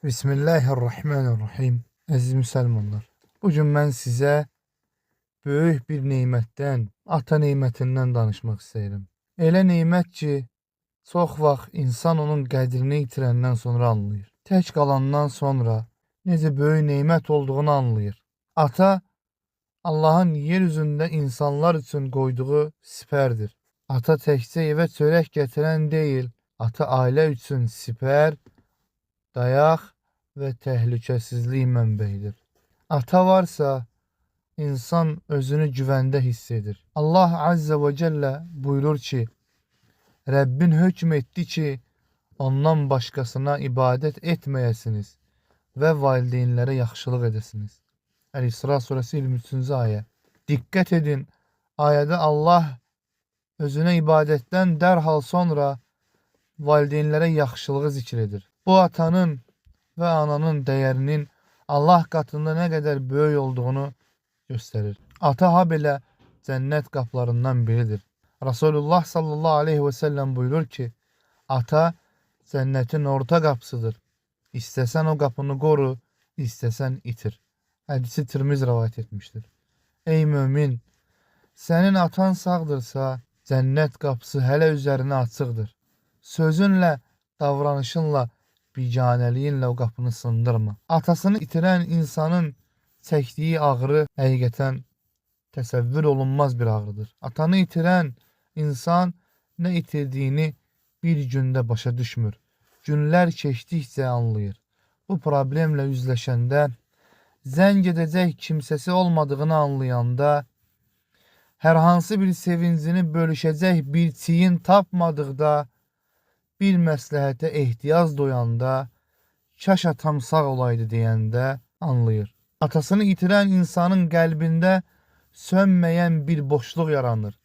Bismillahirrahmanirrahim. Əziz müsəlmanlar, bu gün mən sizə böyük bir nemətdən, ata nemətindən danışmaq istəyirəm. Elə nemət ki, çox vaxt insan onun qədrini itirəndən sonra anlayır. Tək qalandan sonra necə böyük nemət olduğunu anlayır. Ata Allahın yer üzündə insanlar üçün qoyduğu sipərdir. Ata təkcə evə çörək gətirən deyil, ata ailə üçün sipər, dayaq və təhlükəsizlik mənbəyidir. Ata varsa, insan özünü güvəndə hiss edir. Allah Azze və Cəllə buyurur ki, Rəbbin hökm etdi ki, ondan başqasına ibadət etməyəsiniz və valideynlərə yaxşılıq edəsiniz. Əl-İsra surəsi 23-cü ayə. Diqqət edin, ayədə Allah özünə ibadətdən dərhal sonra valideynlərə yaxşılığı zikr edir. Bu atanın və ananın dəyərinin Allah qatında nə qədər böyük olduğunu göstərir. Ata ha belə cənnət qapılarından biridir. Rasulullah sallallahu aleyhi və səlləm buyurur ki, ata cənnətin orta qapısıdır. İstəsən o qapını qoru, istəsən itir. Hədisi Tirmiz rəvayət etmişdir. Ey mömin, sənin atan sağdırsa, cənnət qapısı hələ üzərinə açıqdır. Sözünlə, davranışınla, biganəliyinlə o qapını sındırma. Atasını itirən insanın çəkdiyi ağrı həqiqətən təsəvvür olunmaz bir ağrıdır. Atanı itirən insan nə itirdiyini bir gündə başa düşmür. Günlər keçdikcə anlayır. Bu problemlə üzləşəndə, zəng edəcək kimsəsi olmadığını anlayanda, hər hansı bir sevincini bölüşəcək bir çiyin tapmadıqda, bir məsləhətə ehtiyac duyanda, kaş atam sağ olaydı deyəndə anlayır. Atasını itirən insanın qəlbində sönməyən bir boşluq yaranır.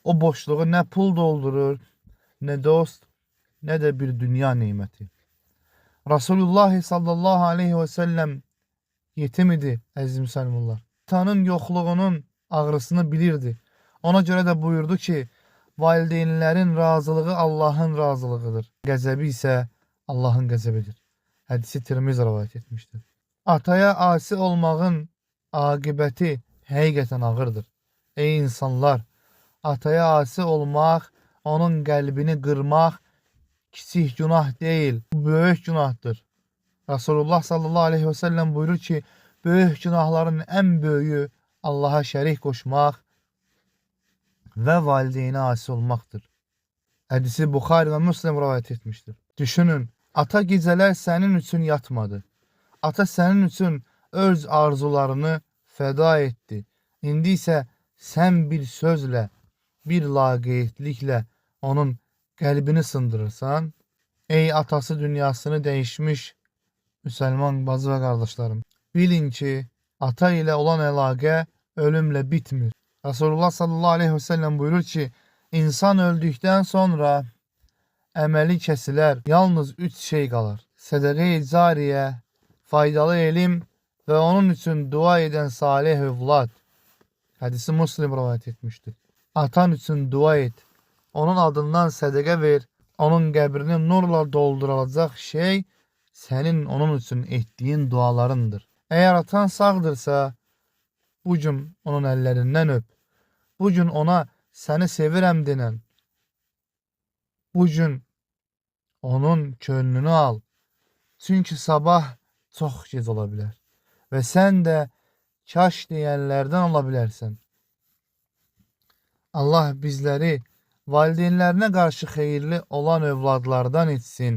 O boşluğu nə pul doldurur, nə dost, nə də bir dünya neməti. Rasulullah sallallahu aleyhi və səlləm yetim idi, əziz müsəlmanlar. Atanın yoxluğunun ağrısını bilirdi. Ona görə də buyurdu ki, valideynlərin razılığı Allahın razılığıdır. Qəzəbi isə Allahın qəzəbidir. Hədisi Tirmiz rəvayət etmişdir. Ataya asi olmağın aqibəti həqiqətən ağırdır. Ey insanlar, ataya asi olmaq, onun qəlbini qırmaq kiçik günah deyil, bu böyük günahdır. Rasulullah sallallahu aleyhi və səlləm buyurur ki, böyük günahların ən böyüyü Allaha şərik qoşmaq və valideynə asi olmaqdır. Hədisi Buxari və Müslim rəvayət etmişdir. Düşünün, ata gecələr sənin üçün yatmadı. Ata sənin üçün öz arzularını fəda etdi. İndi isə sən bir sözlə, bir laqeydliklə onun qəlbini sındırırsan. Ey atası dünyasını dəyişmiş müsəlman bacı və qardaşlarım, bilin ki, ata ilə olan əlaqə ölümlə bitmir. Rasulullah sallallahu aleyhi və səlləm buyurur ki, insan öldükdən sonra əməli kəsilər, yalnız üç şey qalar. Sədəqə-i cariyə, faydalı elm və onun üçün dua edən salih övlad. Hədisi Muslim rəvayət etmişdir. Atan üçün dua et, onun adından sədəqə ver, onun qəbrini nurla dolduracaq şey sənin onun üçün etdiyin dualarındır. Əgər atan sağdırsa, bu gün onun əllərindən öp. Bu gün ona səni sevirəm denən. Bu gün onun könlünü al. Çünki sabah çox gec ola bilər. Və sən də kaş deyənlərdən ola bilərsən. Allah bizləri valideynlərinə qarşı xeyirli olan övladlardan etsin.